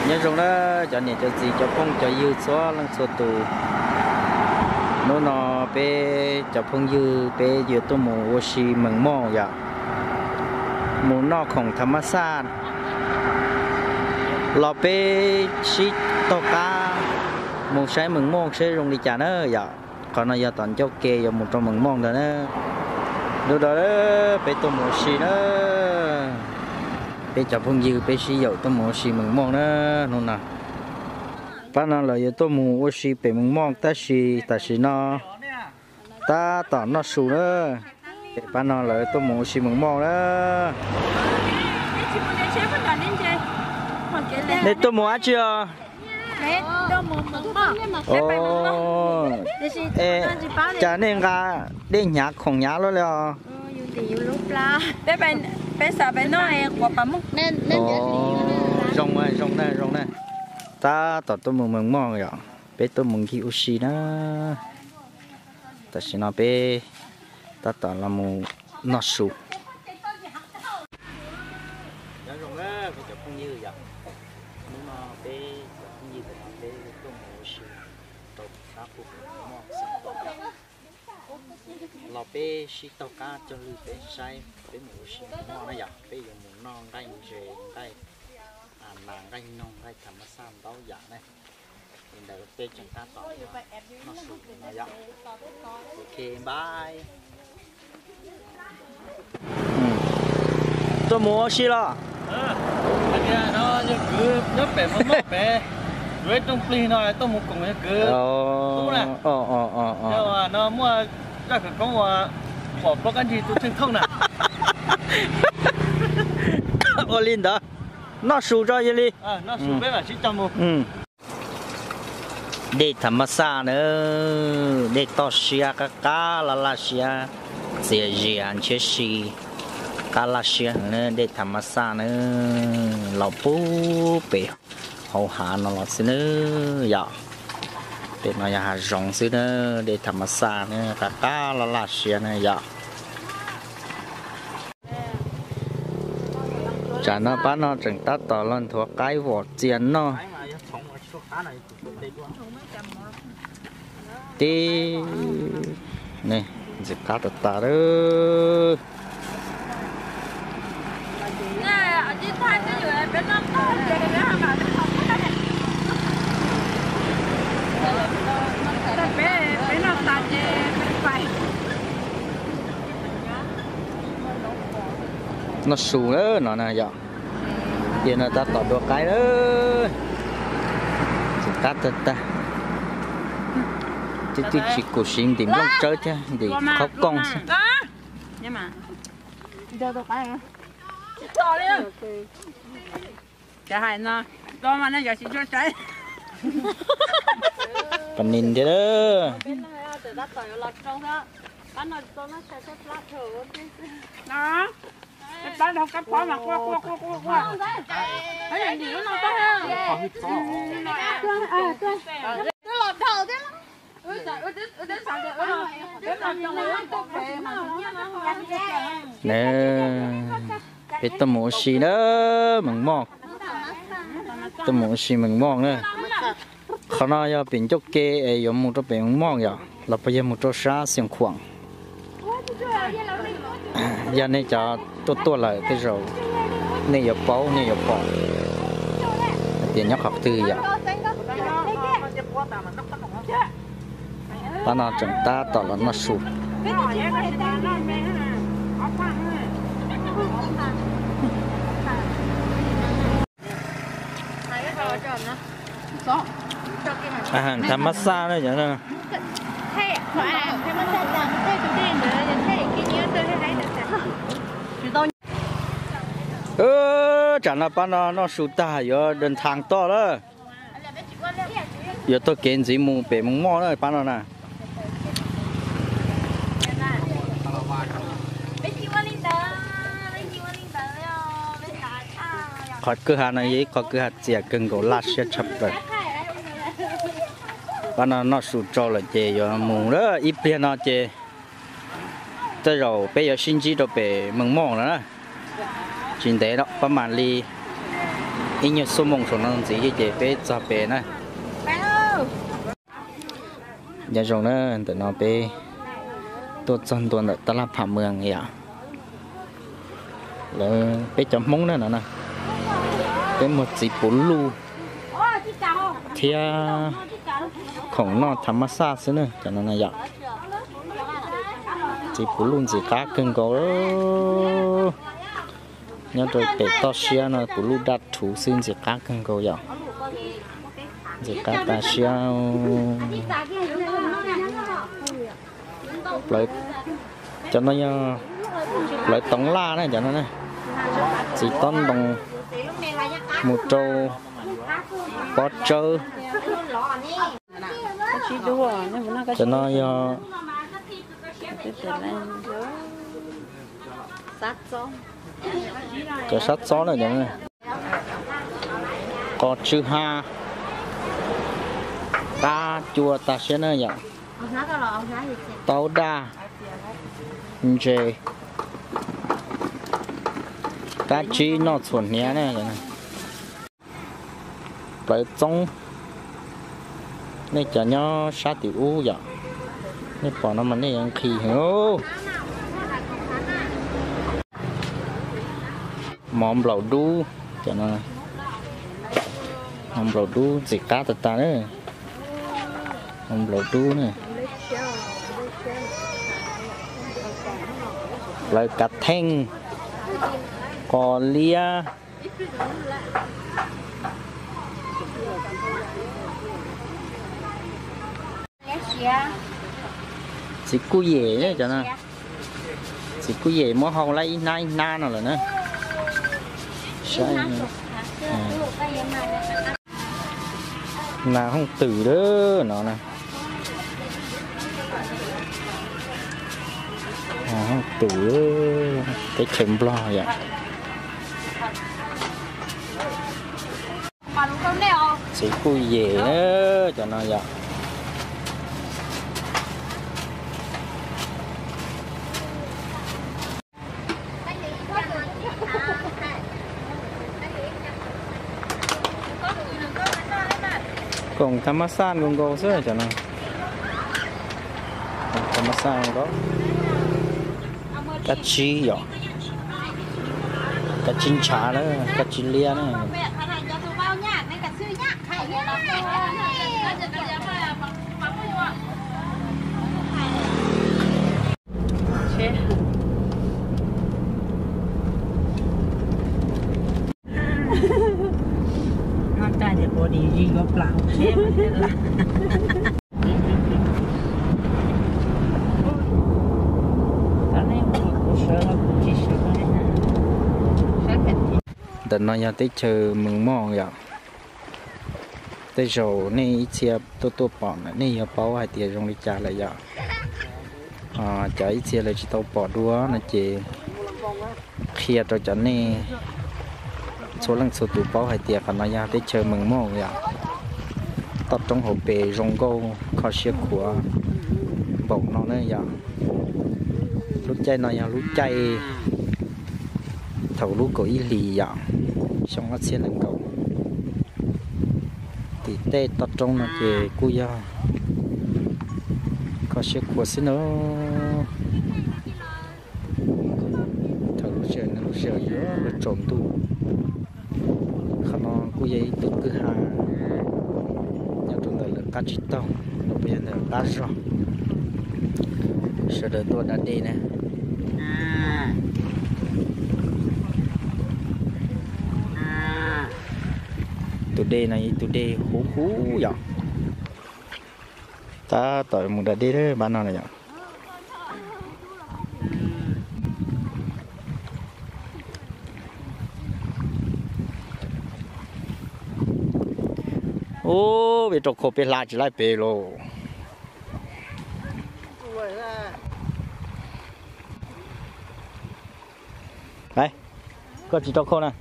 Nyob zoo na cov niam cov txiv cov phooj cov ywg txhua leej txhua tus. Hnub no peb cov phooj ywg peb yuav tuaj mus ua si meem moj yom, mus noj khoom tham mas xaj los peb sib taug qab mus saib meem moj saib zoo li cas na yom. Qhov no yog tom ncauj ke yuav mus rau meem moj ntawd na. Hnub no peb tuaj mus ua si na, peb cov phooj ywg peb sib yaum tuaj mus ua si meem moj na hnub no. Pab no lawv yuav tuaj mus ua si pem meem moj tab sis tam sim no tab tom noj su na. Pab no lawv tuaj mus ua si meem moj na. Nej tuaj mus dab tsi os? Cas nej nqa dej hnyav khoom hnyav luaj li os? Zoo, zoo na, zoo na. Tab tom tuaj mus meem moj yom, peb tuaj mus ncig ua si na. Tam sim no peb tab tom los mus noj su. Nyob zoo na peb cov phooj ywg yom, hnub no peb cov phooj ywg tam no peb tuaj mus ua si rau sab puag pem meem moj xeem Tuam yom. Los peb sib taug qab cog lw peb saib peb mus ua si meem moj na yom, peb yuav mus noj nqaij ntses nqaij nas nqaij noog nqaij tham mas xaj ntau yam na. Li ntawd peb tseem tab tom noj su no yom. Ok, bye. Tuaj mus ua si los? Yog kwv nyob pem Hmoob Moj pem, yuav ib rooj plig no tuaj mus koom yog kwv. Yog no muaj zaj khawv koob uas pom plaub kab nrig tus tsheej thooj na. Ua li ntawd, noj su tso yog li. Dej tham mas xaj na, dej toj siab qab qab laj laj siab, txias zias ntshiab si, qab laj siab heev na, dej tham mas xaj na, los puag pem hauv hav no los xwb na yom. Pem no yog hav zoov xwb na, dej tham mas xaj na, qab qab laj laj siab na yom. Tsam no pab no tseem tab tom los nthuav qaib vom txias noj. Tib ntxim qab tas tas lawm. Noj su lawm no na yom. Ces no tab tom dua qaib lawm. Ntxim qab tag tag. Twb twb tsis kum siv ntim nplooj tsawb thiab, ntim qhaub kooj xwb. Pas nis thiab. Peb tuaj mus ua si na, Mees Moj. Tuaj mus ua si Mees Moj na. Qhov no yog pem ncauj ke es yuav mus rau pem Mees Moj yom, los puas yog mus rau sab Xiav Khuam. Yog nej cov tuaj tuaj lawm tej zaum nej yuav paub nej yuav pom hais tias nyob qhov twg yom. Pab no tseem tab tom los noj su. Tham mas xaj na cov no. Tsam no pab no noj su tag yuav dawm thaav toj lawm. Yuav taug kev ntxiv mus pem Mees Moj na pab no na. Qhov kwj ha no yog ib qho kwj ha txias kawg nkaus laj siab tshaj plaws. Pab no noj su tsau lawm ces yuav mus lawm, ib pliag no ces tej zaum peb yuav sib ntsib rau pem Mees Moj no na. Tsis ntev no pab mam li Ib nyuag xuab moos saum no ntxiv ces peb txog pem na. Nyob zoo na, ntawm no peb tuaj txog ntua ntawm Tab Laj Pham Mws yom. Lawv peb cov Hmoob na no na, peb muag txiv puv luj thiab khoom noj thav mab xaj xwb na cov no na yom. Txiv puv luj ntxim qab kawg nkaus. Nyob rau pem toj siab no puv luj daj rhuv xwb ntxim qab kawg nkaus yom. Ntxim qab tas siab. Cov no yog plawv toov laj na cov no na. Txiv tob ntoo mus rau pob tsawb. Cov no yog cov sab txob na cov no. Qos tsw ha, qab cua tas siab na yom. Taub daj, ntses, kab tsib noj txhuam hniav na. Plawv txoob, nej cov nyob sab tim ub yom, nej pom no mas nej yuav nqhis heev. Mov nplaum dub, cov no, mov nplaum dub ntxim qab tas tas na. Mov nplaum dub na. Plawv kav theej, qos liab. Txiv kuj yem cov no. Txiv kuj yem muab hau lawm ib hnab ib hnab no lawm na. Saib, nas hooj twm lawm no na. Nas hooj twm, teb chaws Nplog yom. Txiv kuj yem cov no yom. Khoom thav mab xaj nkaus nkaus xwb cov no. Khoom thav mab xaj nkaus. Kab tsib yom. Kab tsib ntshav na, kab tsib liab na. Ntawm no yog teb chaws Mees Moj yom. Tej zaum nej ib txhia tuaj tuaj pom lawm nej yuav paub hais tias zoo li cas lawm yom. Cov ib txhia lawv tsis tau pom dua no ces qhia rau cov nej txhua leej txhua tus paub hais tias qhov no yog teb chaws Mees Moj yom. Toj roob hauv pes zoo nkauj kho siab khuav npaum no na yom. Lub caij no yog lub caij thaum lub kaum ib hlis yom, xyoo ob txhiab nees nkaum. Tim tej toj roob no ces kuj yog kho siab khuav xwb na. Thaum lub sij hawm no lub sij hawm yuav luag tsaus ntuj. Qhov no kuj yog ib tug kwj ha nyob rau ntawm lawv qab tsib taug los puas yog ntawm qab zog. Sawv daws tuaj da dej na. Tus dej no ib tug dej huv huv yom. Tab tom mus da dej pab no na yom. Ub, peb rau khau peb hla tsis laib pem lauj. Koj tsis rau khau na.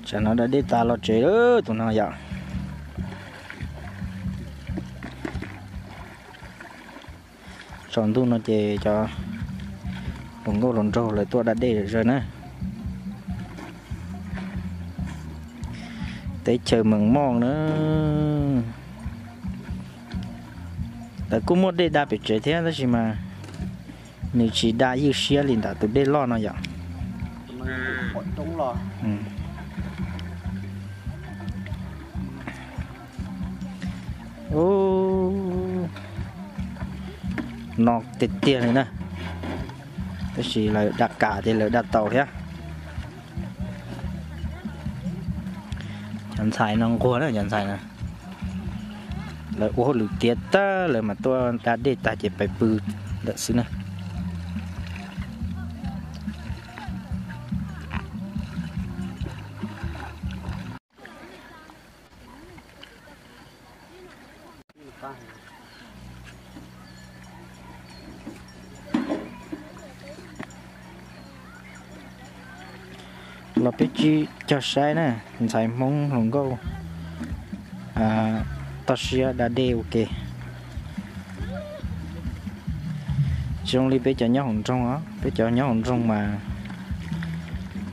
Tsam no da dej tas los tsev lawm tus no yom. Tsaus ntuj no ces cov Hluas nkauj hluas nraug lawv tuaj da dej zom zaws na. Teb chaws Mees Moj na, lawv kuj muaj dej da pem tsev thiab tab sis mas nws tsis da ywj siab li ntawm tus dej loj no yom. No tiag tiag li na, tab sis lawv da kam ces lawv da tau thiab. Cov ntxhais no nquag na, cov ntxhais no lawv ua hauj lwm tiav tag lawv mas tuaj da dej tag ces pais pw lawm xwb na. Los peb cog saib na, ntxhais Hmoob hluas nkauj toj siab da dej ua ke. Tsis zoo li peb cov nyob hauv nroog os, peb cov nyob hauv nroog mas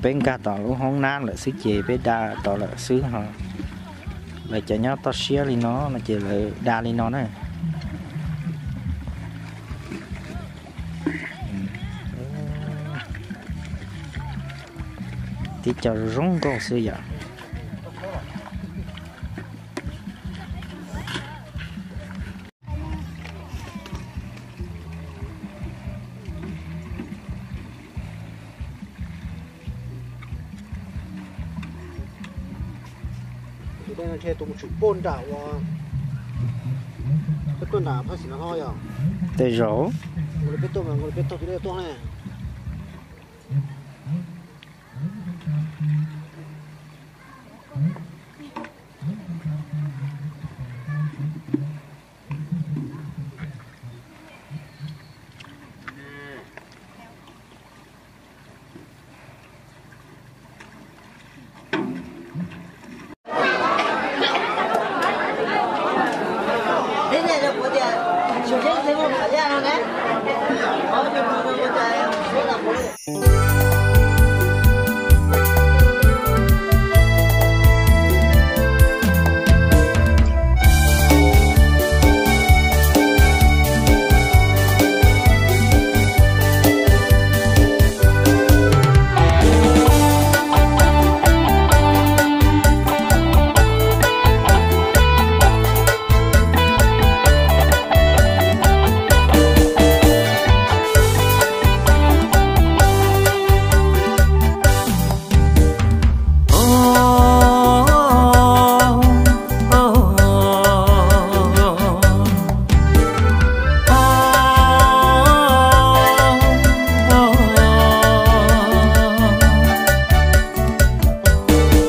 peb nkag tom lub hoob nab lawm xwb ces peb da tau lawm xwb ho. Lawv cov nyob toj siab li no no ces lawv da li no na. Tib co zoo nkauj xwb yom. Tus dej no ntshe tus mus tshwm poj nram ua, peb tuaj nram phab xim no ho yog. Tej zaum. Peb tuaj, peb taug tus dej tuaj ne.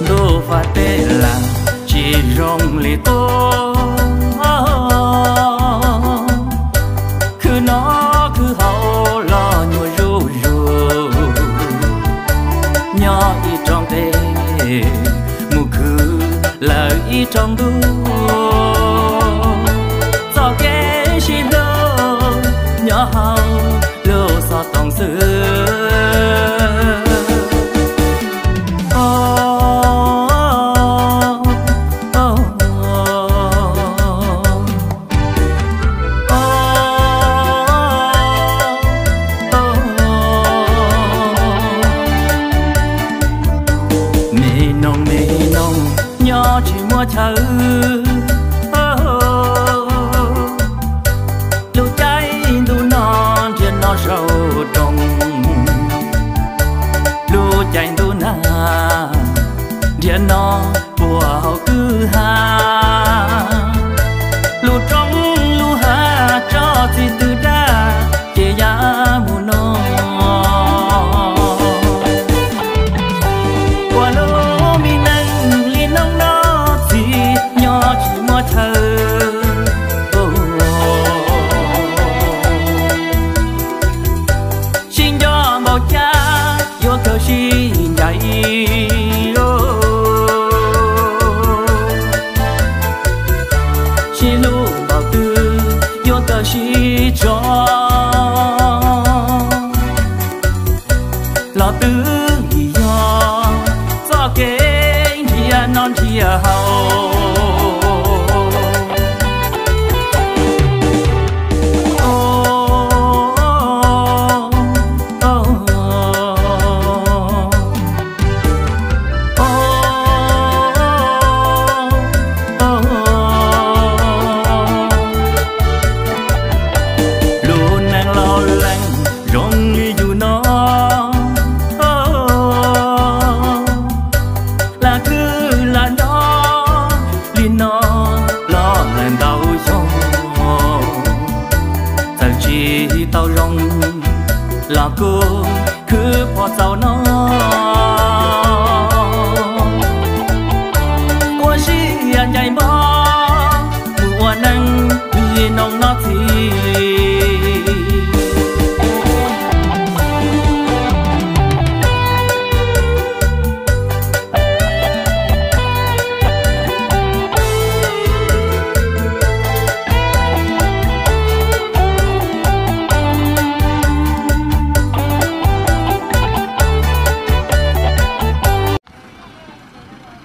Ntuj vaj teb las tsis zoo li qub, khwv noj khwv haus los nyuaj zuj zus, nyob ib rooj teb mus khwv lawm ib rooj ntuj, txoj kev sib hlub nyob hauv lub xov tooj xwb. Me noog me noog nyob tsis muaj chaw, lub caij ntuj no nrhiav no zaum rooj, lub caij ntuj nag nrhiav no puag hauv kwj ha, lub roob lub hav tso txiv twg dag ces ya mus no. Ua lub me neej li noog no txiv Los twb yog txoj kev nrhiav noj nrhiav haus. Lub neej laus lees zoo li yus no, lam khwv lam nyob li no los ntau xyoo, txawm tsis tau zoo los kuj khwv pom txaus no. Ua siab ncaim npog mus ua neej li noo noj txiv.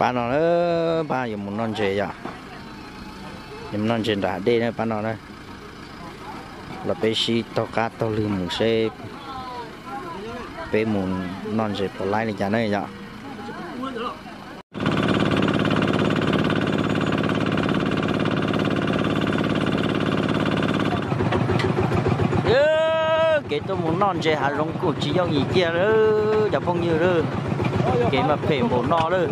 Pab no na, pab yuav mus noj ntses yom. Yuav mus noj ntses nram hav dej na pab no na. Los peb sib taug qab taug lwg mus seb peb mus noj ntses puas laib li cas na yom. Kev tuaj mus noj ntses hav zoov kuj tsis yooj yim kiag lawm cov phooj ywg lawm. Kev mas phem npaum no lawm.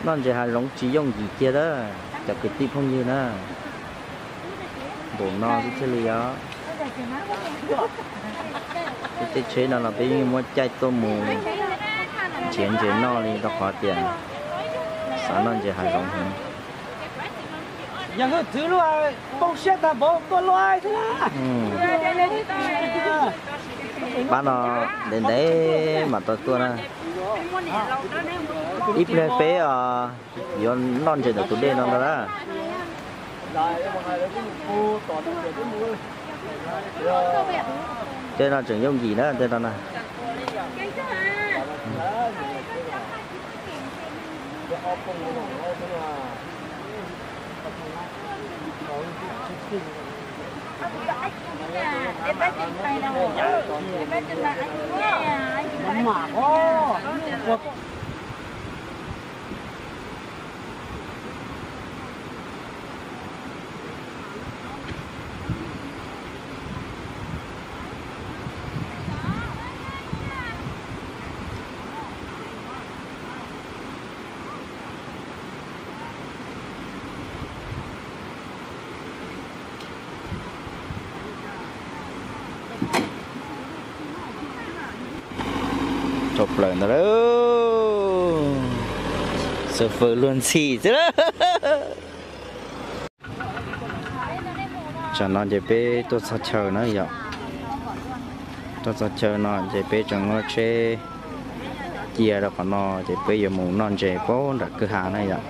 Noj ntses hav zoov tsis yooj yim kiag lawm cov kwv tij phooj ywg na. Npaum no xwb thiaj li os. Peb tej tsheb no los peb yeej muab caij tuaj mus nrhiav ntses noj li rau qhov tias xav noj ntses hav zoov heev. Yog hwj txwv luaj, npoo siab tag npaum tuaj luaj thiab na. Pab no ntev ntev mam tau tuaj na. Ib pliag peb os yuav noj ntses ntawm tus dej no ntag na. Tej no tseem yooj yim na tej no na. Tau plaws ntawd lawm. Xav fawm luag ntxhi xwb. Tsam no ces peb tuaj txog chaw na yom. Tuaj txog chaw no ces peb tseem muab tsheb cia rau qhov no ces peb yuav mus noj ntses puag nram kwj ha na yom.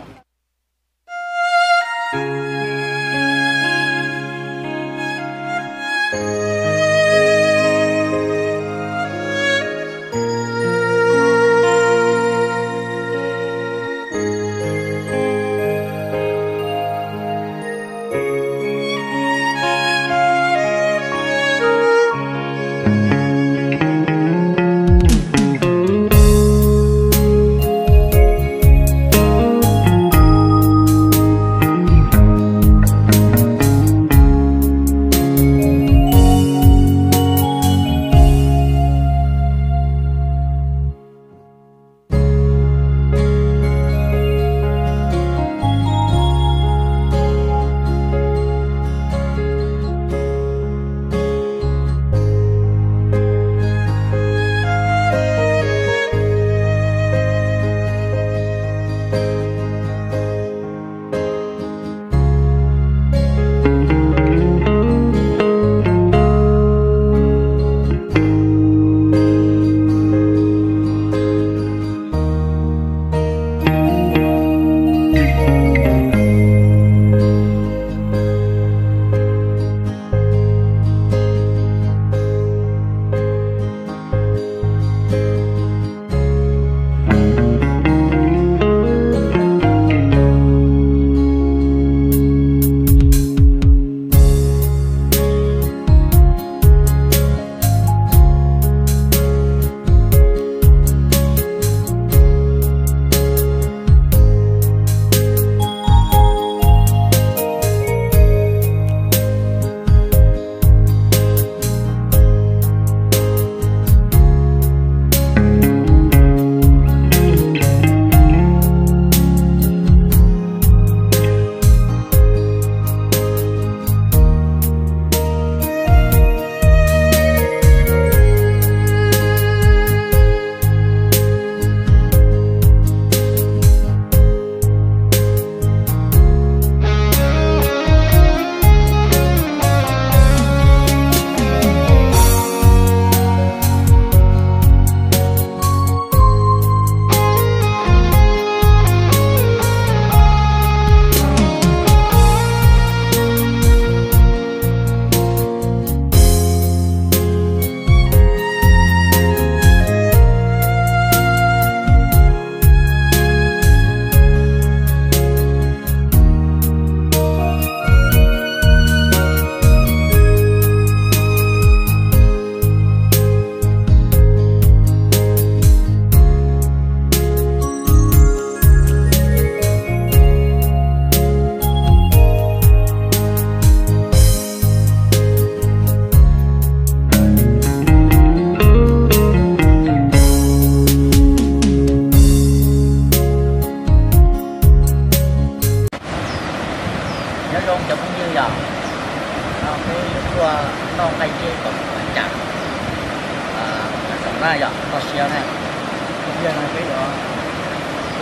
Yog no peb yuav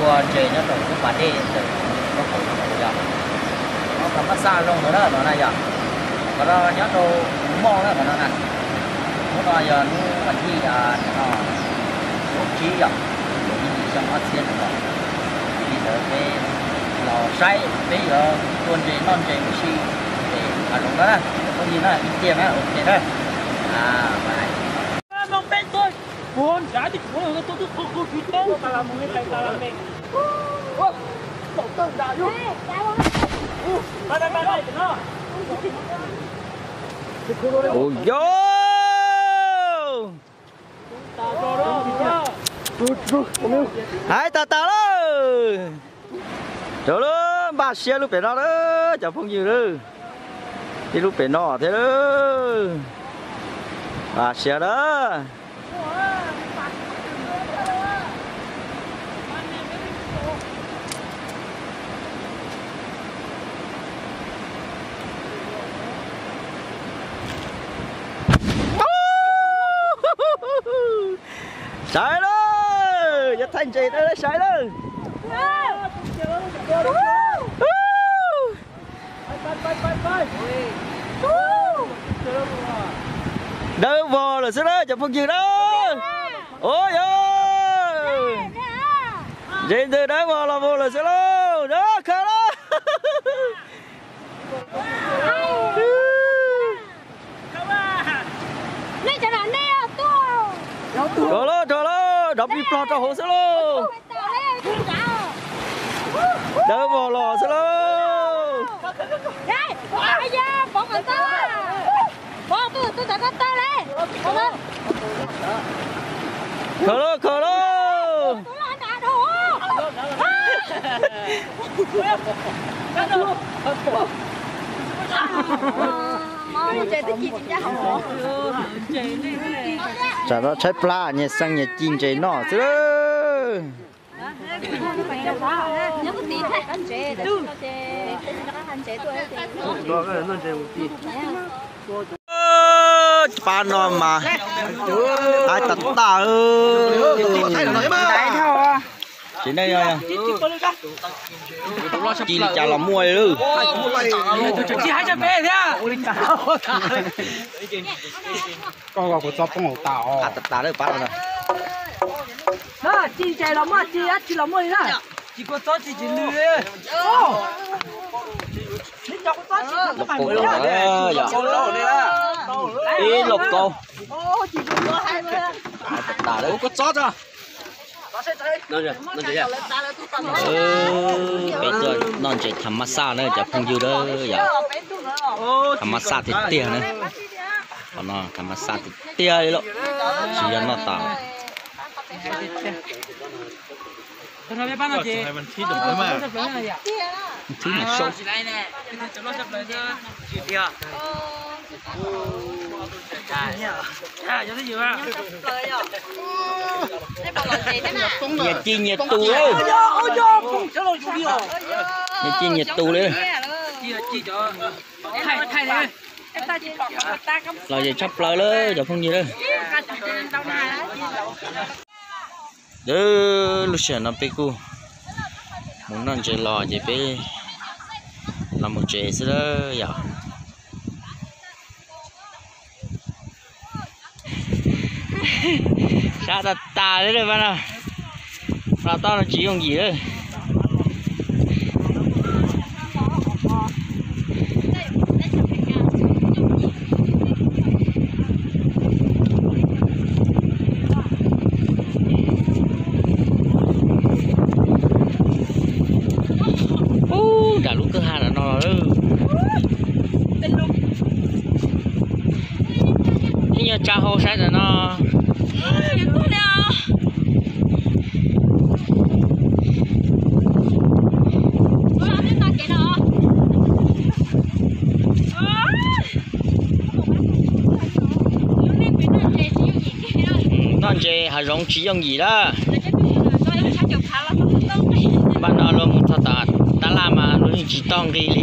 ua ntses nyob rau lub pas dej ntawm lub qhov no yog, no qhov pab xaj zoo ntawd na no na yog, qhov no nyob rau Hmoob Moj na qhov no na. Hnub no yog hnub vas thij no, kaum tsib yog, ib xyoo ob txhiab no. Li ntawd peb los saib peb yuav tua ntses noj ntses ua si, ces hav zoov no na, phooj ywg na, ib tiag na, ok na. Ua yog, hais tas tas lawm. Rau lub npaj siab lub pem no lawm cov phooj ywg lawm. Tib lub pem no thiab lawm. Npaj siab lawm. Saib lawm, yuav thaij ntses rau saib lawm. Dawb vog lawm xwb na cov phooj ywg na. Ua yog, ntses ntws dawb vog los vog lawm xwb lauj, khaws lauj. Rau lauj, rau lauj, nrov plig ploog rau hauv xwb lauj. Dawb vog los xwb lauj. Khaws lauj, khaws lauj. Tsam no tshaib plab, nyias xeeb nyias ci ntses noj xwb. Pab no mas hais tas tas. Tsis ne, ci li cas los muaj li. Hais tas tas lawm pab no. Ci ntses los muaj, ci dab tsi los muaj li na. Ib lauj kaub. Hais tas tas lawm. Peb tuaj noj ntses tham mas xaj na cov phooj ywg na yom. Tham mas xaj tiag tiag na. Qhov no tham mas xaj tiag tiag li lawm, tsis yog noj tas. Nyias ci nyias tus li. Nyias ci nyias tus li. Lom zem tshaj plaws lawm cov phooj ywg lawm. Lub sij hawm no peb kuj mus noj ntses los ces peb los mus tsev xwb lawm yom. Sab tas tas li lawm pab no. Los toj no tsis yooj yim lawm. Ub, nram lub kwj ha ntawm no lawm. Ib nyuag tsa hau saib ntawm no. Noj ntses hav zoov tsis yooj yim lawm. Npaj no luag mus txog tom tab laj mas luag yeej tsis tau nqi li.